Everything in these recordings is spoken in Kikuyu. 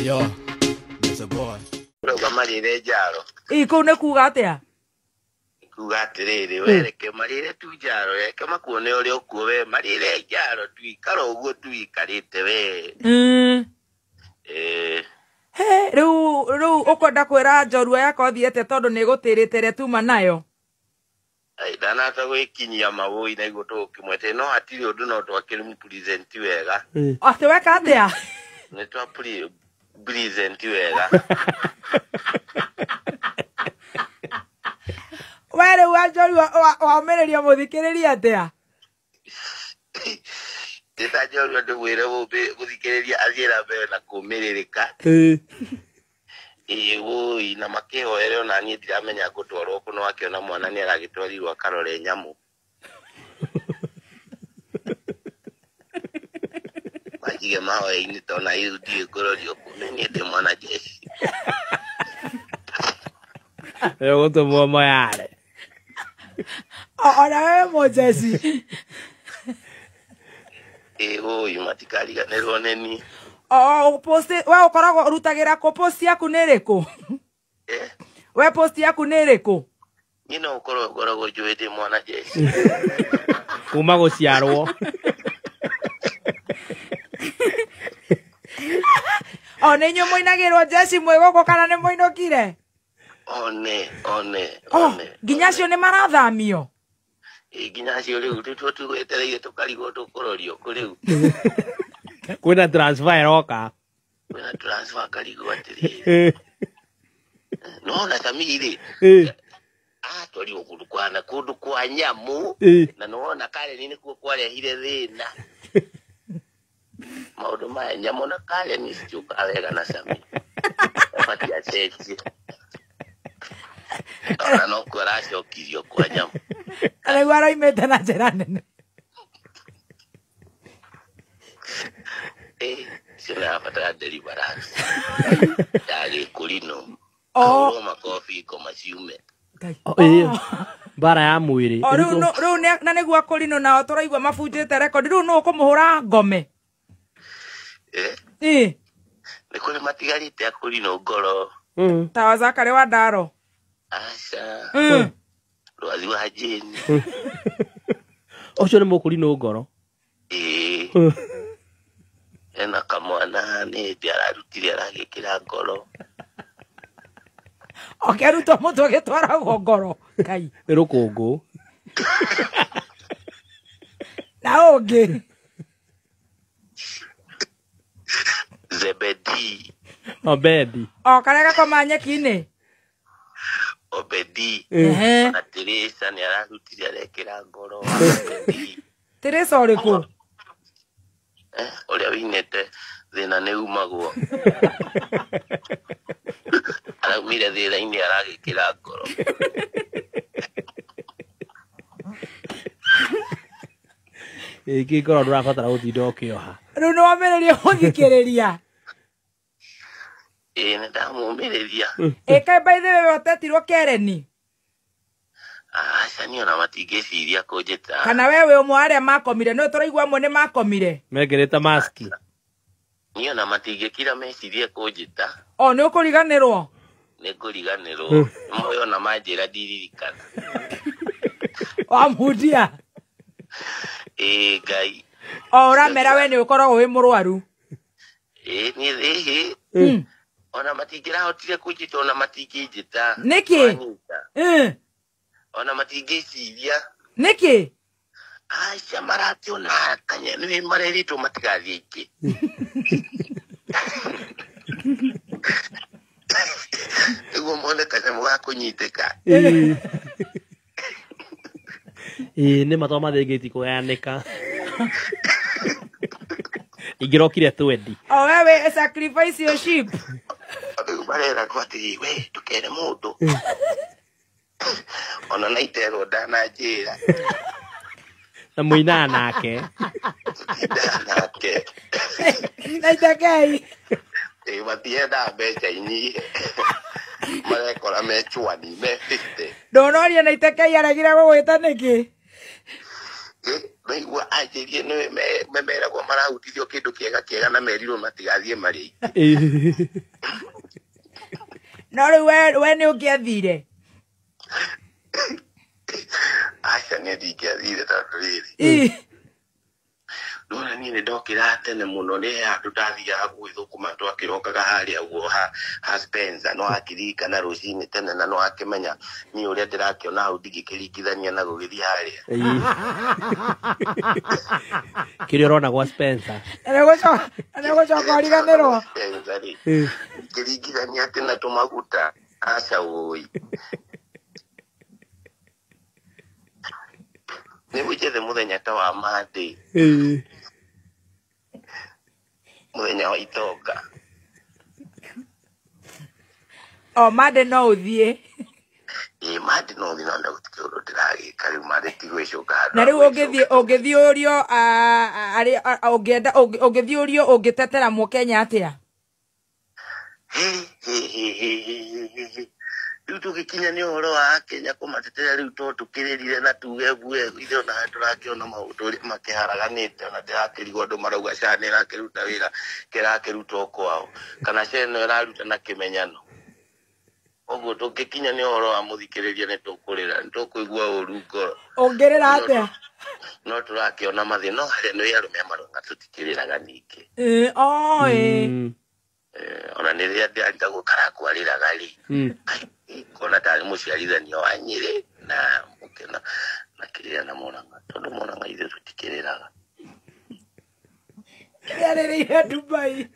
Yo, it's a boy. Rauga marĩre njaro. Ĩ kũu nĩ kuga atĩa? Kuga atĩrĩrĩ, we reke marĩre tu njaro, reke makuone ũrĩa ũkuo we, marĩre njaro tu, ikara ũguo tu ikarĩte we. Eh. He, rĩu rĩu ũkwenda kwĩra njorua yakwa thiĩte tondũ nĩ ĩgũtĩrĩte ĩrĩa tuma nayo. Ai, ndanahota gwĩkinyia mawũi na iguo tũgũkĩmwete, no hatirĩ ũndũ no twakĩmũpresent wega. Atĩ weka atĩa? Nĩ twa present wega. We rĩu wa njorua womĩrĩria mũthikĩrĩria atĩa? Ndĩta njorua ndĩmwĩre gũthikĩrĩria athiĩ na mbere na kũmĩrĩrĩka. Ĩĩ wũi, na makĩhoere ona niĩ ndiramenya ngũtwarwo kũ, no akĩona mwana nĩ aragĩtwarirwo akarore nyamũ. Manjige mahoya-inĩ tondũ na rĩu ndiũĩ ngũrorio kũ, nĩ niĩ ndĩ mwana jeshi. Ĩgũtũmwo moyare. Ona wewe mũjeshi. Ĩĩ wũi, matikariganĩrwo nĩ niĩ. O post we ũkoragwo ũrutagĩra kũ? Post yaku nĩ ĩrĩkũ? Eh? We post yaku nĩ ĩrĩkũ? Niĩ no ũkorwo ngoragwo njũĩ ndĩ mwana jeshi. Kuma gũciarwo. O nĩ inyuĩ mũinagĩrwo jeshi mwĩ gũkũ kana nĩ mũinũkire? One, one, O, one. nginya acio nĩ marathamio? Ĩ, nginya acio rĩu tũtwo tũgwetereire tũkarigwo tũkũrorio kũ rĩu. Kwĩna transfer ĩroka. Kwĩna transfer karigwo atĩrĩrĩ. No na Samiri rĩ, atwarirwo kũndũ kwa na kũndũ kwa nyamũ, na nĩwona Karen nĩkuo kwarehire thĩna. Maũndũ maya nyamũ na Karen citiũkaga wega na Samiri. Abatiĩ acenjie. Ona no kuo aracokirio kwa nyamũ. Rĩu araimĩte na njĩra nene. Ĩ, ũcio nĩ arabatara deliverance. Ya gĩkũrinũ. O. Ahũrwo makobi ngoma ciume. Ĩ, mbara ya mwĩrĩ. O rĩu rĩu na nĩguo akũrinũ nao tũraigua mabunjĩte rekondi, rĩu nũ ũkũmũhũra ngome? Eh? Ĩ. Nĩ kũrĩ matigarĩte akũrinũ ngoro. Ta wa Zakari wa Ndaro. Aca. Rwathi wa Jane. Ũcio nĩ mũkũrinũ ngoro. Ĩ. Ena kamwana nĩ hĩndĩ ararutire aragĩkĩra ngoro. Ũkĩarutwo mũtwe ũgĩtwaragwo ngoro. Ngai. Nĩ rũkũngũ. Na ũngĩ. Zebedi. Obedi. O karĩa gakoma nyeki-inĩ. Obedi. Ehe. Na Teresa nĩ ararutire arekĩra ngoro. Obedi. Teresa ũrĩkũ? Ũrĩa wĩinĩte thĩna nĩ umagwo. Araumire thĩna-inĩ aragĩkĩra ngoro. Ĩ, kĩngoro ndũrabatara gũtinda ũkĩoha. Rĩu nĩ wambĩrĩria gũthikĩrĩria. Ĩ, nĩ ndamũmĩrĩria. Ĩ, kaĩ by the way we ũtetirwo Kereni? Aca, niĩ ona matingĩciria kũnjĩta. Kana we wĩ ũmwe wa arĩa makomire? No tũraigua amwe nĩ makomire. Mekĩrĩte maski. Niĩ ona matingĩkira mecirie kũnjĩta. O, nĩ ũkũriganĩrwo? Nĩ ngũriganĩrwo. Moyo ona manjĩra ndiririkana. Wamundia? Ĩ, Ngai. O, ũramera we nĩ ũkoragwo wĩ mũrwaru. Ĩ, niĩ ĩhĩ. Ona matingĩrahotire kũnjĩta, ona matingĩnjĩta. Nĩkĩ? Wanyita. Ona matingĩciria. Nĩkĩ? Aca, marakĩona kanya, nĩ marerĩtwo matigathiĩ aingĩ. Nĩguo mone kanyamũ ga kũnyitĩka. Ĩ, nĩ matwa mathĩngĩti kũgayanĩka. Ingĩrokire twendi. O, we wĩ sacrifice your sheep. Rĩu mareragwo atĩrĩ, we, ndũkere mũndũ. Ona na iterwo ndananjĩra. Na mũinaga nake. Tũtindaga nake. Na itekei. Ĩ, matiendaga mbeca inyihe. Marekora me chwani, me 50. Ndũnoria na itekei aregire gũgwĩta nĩkĩ? Ĩ, Ndaigua anjĩrie nĩ meragwo marahutithio kĩndũ kĩega kĩega na merirwo matigathiĩ marĩ. No rĩu we nĩ ũngĩathire? Aca niĩ ndingĩathire tondũ rĩrĩ. Ndona niĩ nĩ ndokĩra tene mũno nĩ handũ ndathiaga gwĩthũkũma twakĩrokaga harĩa ũguo ha Spencer no akĩririkana rũcinĩ tene na no akĩmenya niĩ ũrĩa ndĩrakĩona hau ndingĩkĩringithania na gũgĩthiĩ harĩa. Kĩrĩa ũrona gwa Spencer. Na nĩgũcoka ũriganĩrwo. Spencer rĩ ngĩringithania atĩ na tũmaguta aca ũi. Nĩguo njethe mũthenya ta wa Monday. Mũthenya wa itonga. O Monday no ũthiĩ. Ĩĩ Monday no ũthiĩ no ndagũtikĩ ũndũ ndĩragĩka rĩu Monday ti gwĩcũka handũ. Na rĩu ũngĩthiĩ ũrio ũngĩthiĩ ũrio ũngĩtetera mũkenya atĩa? Rĩu tũgĩkinya nĩ ũhoro wa Kenya kũmatetera rĩu to tũkĩrĩrire na tuge mbue ithe ona tũrakĩona maũndũ ũrĩa makĩharaganĩte ona ndĩrakĩrigwo andũ marauga SHA nĩ ĩrakĩruta wĩra kĩrakĩruta o kwao kana SHA ĩno ĩraruta na kĩmenyano. Ũguo tũngĩkinya nĩ ũhoro wa mũthikĩrĩria nĩ tũkũrĩra nĩ tũkũigua ũru ngoro. Ũngĩrĩra atĩa? No tũrakĩona mathĩna no harĩa nĩ arũme marauga tũtikĩrĩraga ningĩ. Ona nĩ rĩrĩa ndĩrarigagwo karakwarĩraga rĩ kona tarĩ mũciarithanio wa Nyĩrĩ na mũkena na kĩrĩra na Mũrang'a tondũ Mũrang'a ithuĩ tũtikĩrĩraga. Kĩarĩrĩire Dubai.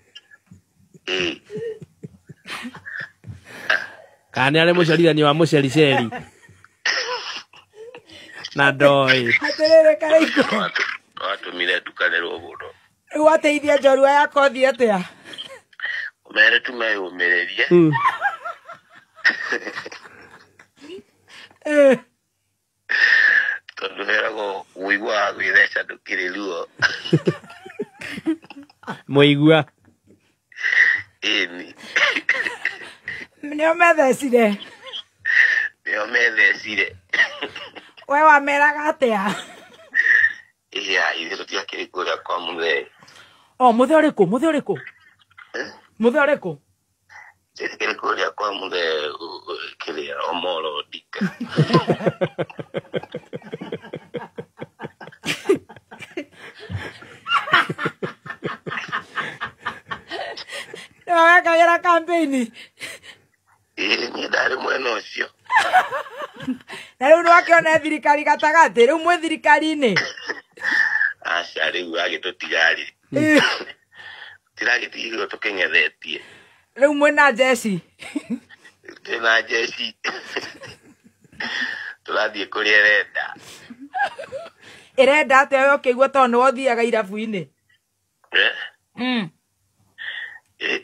Kana nĩ arĩ mũciarithanio wa mũcericeri na ndoĩ. Atĩrĩrĩ Karaikũ. Watũmire ndukanĩrwo mũno. Rĩu wateithia njorua ya kothi atĩa? Mere tu meyũmĩrĩrie. Tondũ heragwo mũigua wa gwĩtheca ndũkĩrĩ ruo. Mũigua. Ĩni. Nĩo methecire. Nĩo methecire. We wameraga atĩa? Ĩya ithuĩ tũtiakĩrĩ kũrĩa kwa mũthee. O mũthee ũrĩkũ? Mũthee ũrĩkũ? Mũthee ũrĩkũ? Tũtikĩrĩ kũrĩa kwa mũthee kĩrĩa Omolo Odinga. Nĩwe wekagĩra campaign? Ĩĩ niĩ ndarĩ mwena ũcio. Na rĩu nĩwakĩona thirikari gatagatĩ rĩu mwĩ thirikari-inĩ? Aca rĩu agĩtũtiga rĩ. Tiragĩtigirwo tũkĩng'ethetie. Rĩu mwĩna njeci? Twĩna njeci. Tũrathiĩ kũrĩa ĩrenda. Ĩrenda atĩa we ũkĩigua tondũ nĩwe ũthiaga irabu-inĩ?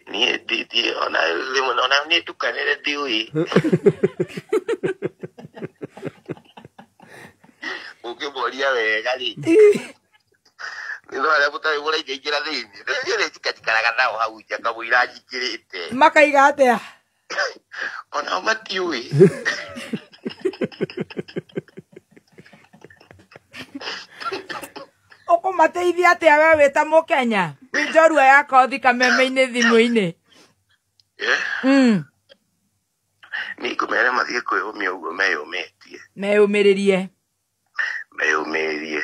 Niĩ ona rĩmwe ona niĩ ndukanĩre ndiũĩ. Ũngĩmoria wega rĩ. Nĩ arĩa mũtarĩ mũraingaingĩra thĩinĩ. Niĩ nĩ njikajikaraga nao hau nja kamũira njingĩrĩte. Makaiga atĩa? Onao matiũĩ. Ũkũmateithia atĩa we wĩ ta mũkenya? Wĩ njorua ya kothi kameme-inĩ thimũ-inĩ. Niĩ ngũmera mathiĩ kwĩyũmia ũguo meyũmĩtie. Meyũmĩrĩrie. Meyũmĩrĩrie.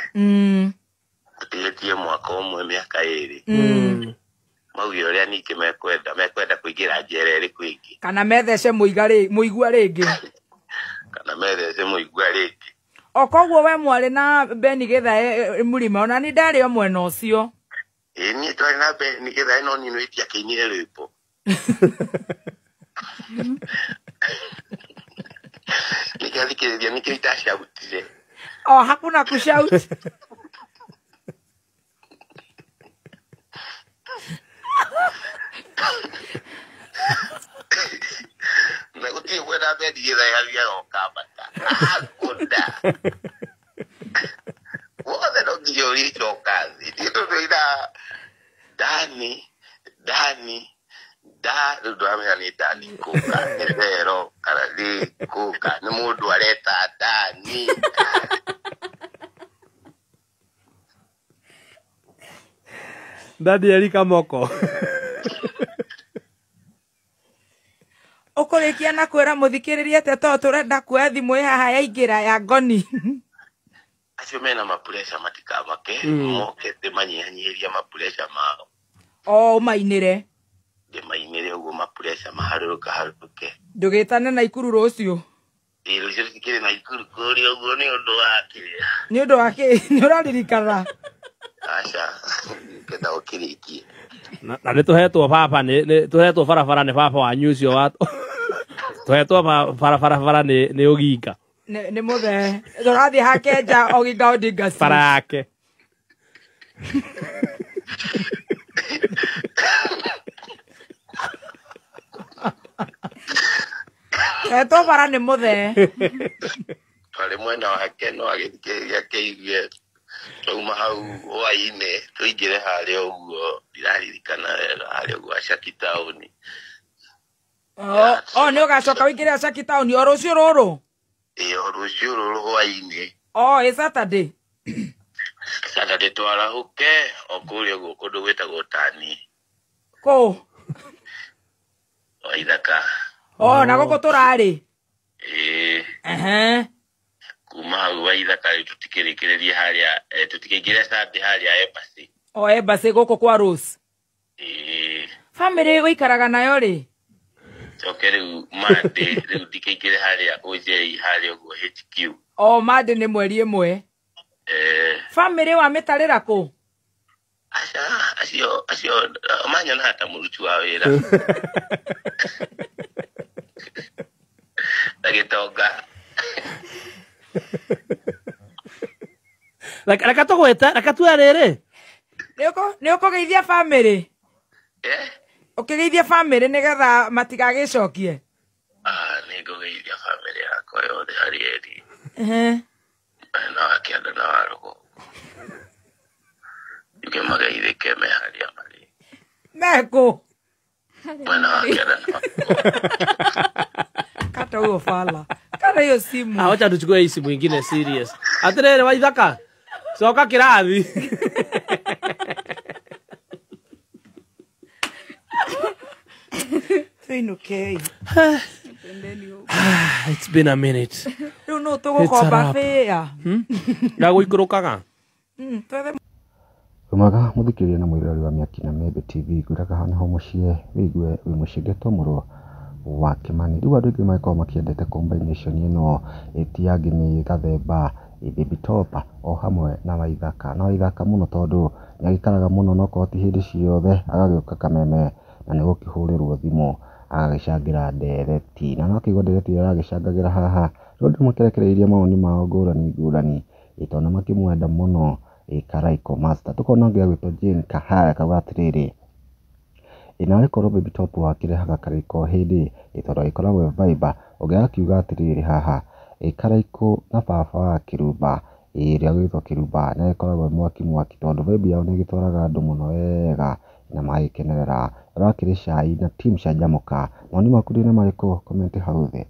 Tũtigĩtie mwaka ũmwe mĩaka ĩrĩ. Mauge ũrĩa ningĩ mekwenda kũingĩra njera ĩrĩkũ ĩngĩ. Kana methece mũigua rĩngĩ. Kana methece mũigua rĩngĩ. O koguo we mwarĩ na Ben Githae Mũrima ona nĩ ndarĩ o mwena ũcio. Ĩĩ niĩ twarĩ na Ben Githae no niĩ nĩ ndiakĩinire rwĩmbo. Nĩkĩathikĩrĩria nĩkĩo itacautire. O hakuna kushout. Na gũtirĩ mwena Ben Githae athiaga ũkambata. Hakuna. Wothe no nginya ũrĩcoka thĩ. Niĩ tondũ ira Dani da rĩu ndũramenya nĩ Dani kũka nĩ Vero kana nĩ kũka nĩ mũndũ areta Dani. Daniel Kamoko. Ũkũrĩkia na kwĩra mũthikĩrĩria atĩa tondũ tũrenda kuoya thimũ ĩ haha yaingĩra ya ngoni. Acio mena mapureca matikamake, moke ndĩmanyihanyihĩrie mapureca mao. O ũmainĩre. Ndĩmainĩre ũguo mapureca maharũrũka harũrũke. Ndũgĩtane na Ikuru rũciũ. Ĩ rũciũ tũtikĩrĩ na Ikuru kũrĩa ũguo nĩ ũndũ wa kĩrĩa. Nĩ ũndũ wa kĩ? Nĩ ũraririkana? Aca, ngenda ũkĩrĩkie. Na nĩ tũhetwo baba nĩ tũhetwo barabara nĩ baba wanyu ũcio wa tũhetwo barabara bara nĩ Oginga. Nĩ mũthee. Tũrathiĩ hakenja Oginga Odinga Street. Bara yake. Tũhetwo bara nĩ mũthee. Twarĩ mwena wake no agĩthikĩrĩria akĩigue twauma hau hwaĩ-inĩ tũingĩre harĩa ũguo ndiraririkana wega harĩa ũguo Ashaki Town. O nĩ ũgacoka ũingĩre Ashaki Town o rũciũ rũrũ? Ĩ o rũciũ rũrũ hwaĩ-inĩ. O ĩ Saturday? Saturday twarahũke o kũrĩa ũguo kũndũ gwĩtagwo Tani. Kũ? O Ithaka. O na gũkũ tũrarĩ? Ĩ. Ehe. Kuma hau wa Ithaka rĩu tũtikĩrĩkĩrĩrie harĩa tũtikĩingĩre Sunday harĩa Embassy. O Embassy gũkũ kwa Rose. Ĩ. Family ũikaraga nayo rĩ? Coke rĩu Monday rĩu ndikĩingĩre harĩa OJ harĩa ũguo HQ. O Monday nĩ mweri ĩmwe. Family wamĩtarĩra kũ? Aca, acio manyonaga ta mũruti wa wĩra. Na gĩtonga. Reke tũgwĩte, reke tuwe rĩrĩ. Nĩ ũkũgeithia family? Eh? Ũkĩgeithia family nĩgetha matigagĩcokie? Nĩ ngũgeithia family yakwa yothe harĩ eri. Ehe. Mwena wa kĩanda na wa rũgongo. Njuge mageithĩke me harĩa marĩ. Mekũ? Mwena wa kĩanda na wa rũgongo. Kata huyo fala. Kata hiyo simu. Ah, wacha tuchukue hii simu ingine serious. Atirere Waithaka. Coka kĩrathi. Tuinukei. It's been a minute. Rĩu nũ tũgũkomba bĩa? Gagũikũrũkaga. Twethe Wĩmwega mũthikĩrĩria na mwĩroreri wa Mĩaki na Mĩembe TV ngwĩraga haha nĩho mũciĩ wĩigue wĩ mũciĩ ngetwo mũrũ wa Kĩmani. Rĩu andũ aingĩ magĩkorwo makĩendete combination ĩno ti angĩ nĩ Gathemba, Baby Top o hamwe na Waithaka. Na Waithaka mũno tondũ nĩ agĩikaraga mũno no korwo ti hĩndĩ ciothe agagĩũka Kameme na nĩ gũkĩhũrĩrwo thimũ agagĩcangĩra ndereti. Na no akĩigua ndereti ĩrĩa aragĩcangagĩra haha rĩu andũ makĩrekereirie mawoni mao ngũrani ngũrani tondũ nĩ makĩmwenda mũno Karaiko Master. Tũkona ũngĩ agwĩtwo Jane Kahaya akauga atĩrĩrĩ naarĩ korwo Baby Top wakĩrehaga Karaiko hĩndĩ tondũ agĩkoragwo e vibe. Ũngĩ agakiuga atĩrĩrĩ haha Karaiko na baba wa Kĩrumba ĩrĩa ũgwĩtwo Kĩrumba nĩ agĩkoragwo e mwaki mwaki tondũ vibe yao nĩ ĩgĩtwaraga andũ mũno wega na magagĩkenerera. Ũrakĩrĩ cai na team Canjamũka. Mawoni maku nĩ marĩkũ? Comment hau thĩ.